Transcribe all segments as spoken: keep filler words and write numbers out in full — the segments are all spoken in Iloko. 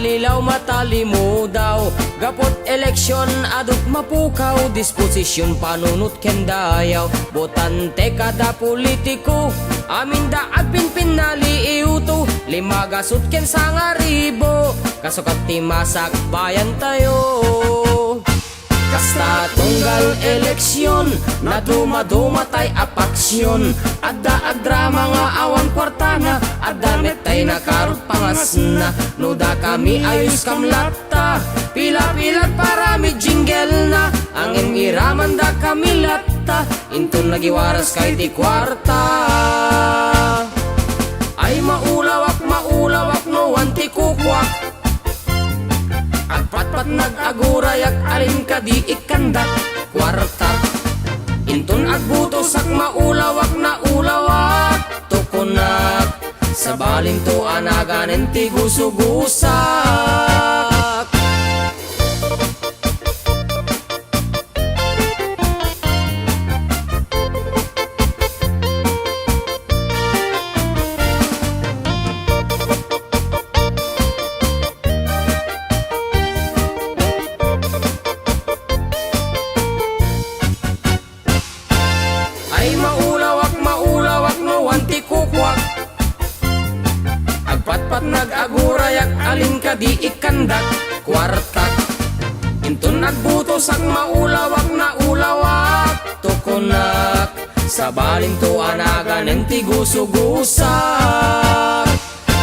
Lilaw matalimudaw, gaput eleksion, adut mapukaw, disposision, panunot ken dayaw. Botante kada politiko, aminda agpinpinnaliiwto, lima gasut ken sangaribu, kasukat ti masakbayantayo. Kasta tunggal eleksion, nadumaduma tay a paksion. Adda agdrama nga awan kuartana, adda met tay nakarut pangasna. No dakami ayos kam latta, pila-pila parami jingle na. Angem iramanda kami latta, inton nagiwaras kay ti kuarta. Ay maulawak, maulawak no wan ti kukuak. Agpatpatnag agurayak, alin kadi ikkandak, kuartak. Inton agbutosak, maulawak, naulawak, tukunak. Sabalinto a naganen ti gusugusak. Ay maulawak, maulawak no wan ti kukuak. Agpatpatnag agurayak, alin kadi ikkandak, kuartak. Inton agbutosak, maulawak, naulawak, tukunak. Sabalinto a naganen ti gusugusak.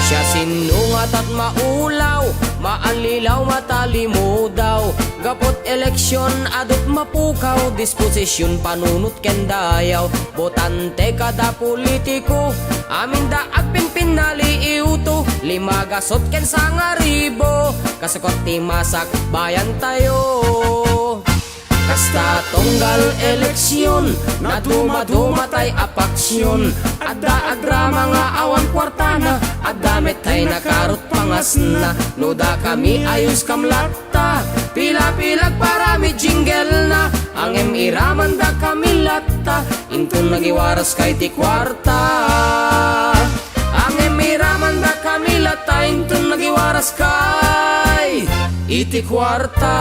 Siasino ngatat maulaw, maallilaw, matalimudaw. Gaput eleksion, adut mapukaw, disposision, panunot ken dayaw. Botante kada politiko, aminda agpinpinnaliiwto, lima gasut ken sangaribu, kasukat ti masakbayantayo. Kasta tunggal eleksion, nadumaduma tay a paksion. Adda agdrama nga awan kuartana, adda met tay nakarut pangasna. No dakami ayos kam latta, pila-pila parami jingle na. Angem iramanda kami latta, inton nagiwaras kay ti kuarta. Angem iramanda kami latta, inton nagiwaras kay iti kuarta.